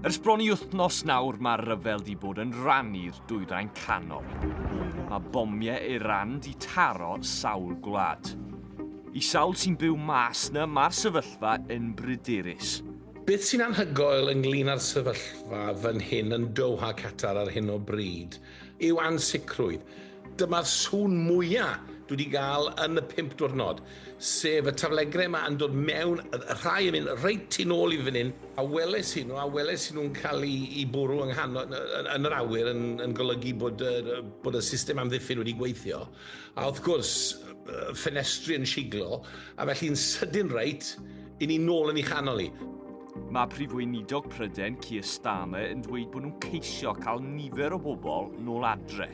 Ers bron i wythnos nawr mae'r rhyfel di bod yn rannu'r dwyrain canol. Mae bomiau Iran di taro sawl gwlad. I sawl sy'n byw mas na, mae'r sefyllfa yn bryderus. Beth sy'n anhygoel ynglyn â'r sefyllfa fan hyn yn Doha, Qatar ar hyn o bryd yw ansicrwydd. Dyma'r sŵn mwya dwi wedi gael yn y pump diwrnod, sef y taflegrau yma yn dod mewn, y rhai yn mynd reit tu nôl i fi fan hyn, a weles i nhw, a weles i nhw'n cael eu, eu bwrw yng nghanol, yn, yn yr awyr yn, yn golygu bod, bod y system amddiffyn wedi gweithio. A wrth gwrs, ffenestri yn siglo, a felly'n sydyn reit, i ni nôl yn ei chanol i. Mae Prif Weinidog Prydain, Keir Starmer, yn dweud bod nhw'n ceisio cael nifer o bobl nôl adre.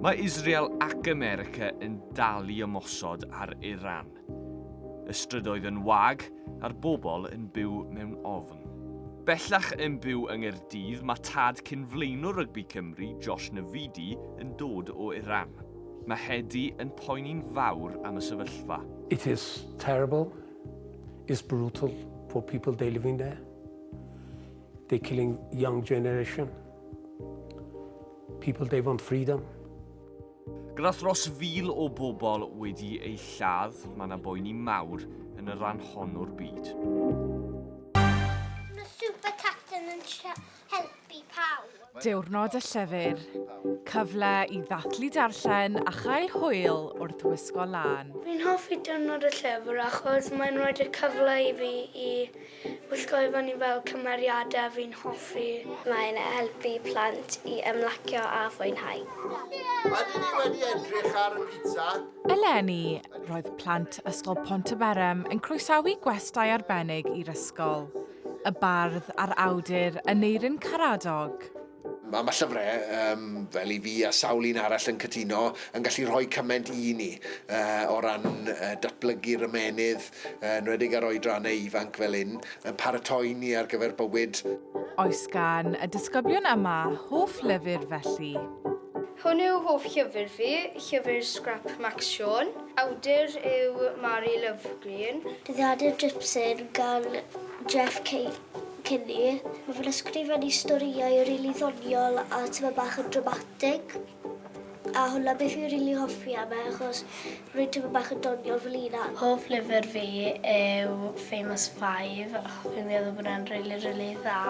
Mae Israel ac America yn dal i ymosod ar Iran. Y strydoedd yn wag a'r bobl yn byw mewn ofn. Bellach yn byw yng Nghaerdydd, mae tad cyn-flaenwr rygbi Cymru, Josh Navidi, yn dod o Iran. Mae Hedi yn poeni'n fawr am y sefyllfa. It is terrible. It's brutal for people they living there. They're killing young generation. People they want freedom. Gyda thros fil o bobl wedi eu lladd, mae yna boeni mawr yn y rhan hon o'r byd. Mae Super Captain yn helpu pawb. Diwrnod y Llyfr, cyfle i ddathlu darllen a chael hwyl wrth wisgo lân. Fi'n hoffi Diwrnod y Llyfr achos mae'n rhoid y cyfle i fi i wisgo i fyny fel cymeriadau fi'n hoffi. Mae'n helpu plant i ymlacio a fwynhau. Ydyn ni wedi edrych ar y pizza? Eleni, roedd plant Ysgol Pontyberem yn croesawu gwestai arbennig i'r ysgol. Y bardd a'r awdur Aneurin Karadog. Mae ma llyfrau, um, fel i fi a sawl un arall yn cytuno, yn gallu rhoi cymaint i ni uh, o ran uh, datblygu'r ymenydd, uh, yn enwedig ar oedrannau ifanc fel hyn, yn paratoi ni ar gyfer bywyd. Oes gan y disgyblion yma hoff lyfr felly? Hwn yw hoff llyfr fi, llyfr Sgrap Max Siôn. Awdur yw Mari Lovgreen. Dyddiadur Jypsyn gan Jeff Kinney. Mae fe'n ysgrifennu storïau rili ddoniol a tymed bach yn dramatig. A hwnna beth fi'n rili hoffi am e achos rwy'n tymed bach yn doniol fel un. Hoff lyfr fi yw Famous Five. Fi'n meddwl bod e'n rili rili dda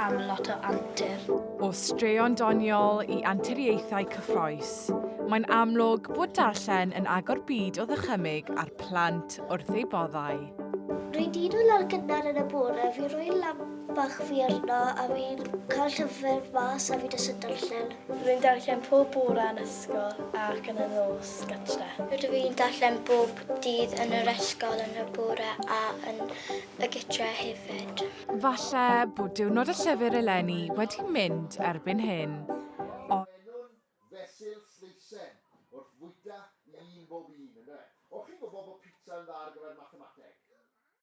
am lot o antur. O straeon doniol i anturiaethau cyffrous, mae'n amlwg bod darllen yn agor byd o ddychymyg a'r plant wrth eu boddau. Rwy'n dino lan gynnar yn y bore, fi'n rhoi lamp bach fi arno a fi'n cael llyfr mas a fi jyst yn darllen. Rwy'n darllen pob bore yn ysgol ac yn y nos gytre. Rydw i'n darllen bob dydd yn yr ysgol yn y bore a yn y gytre hefyd. Falle bod diwrnod y llyfr eleni wedi mynd erbyn hyn.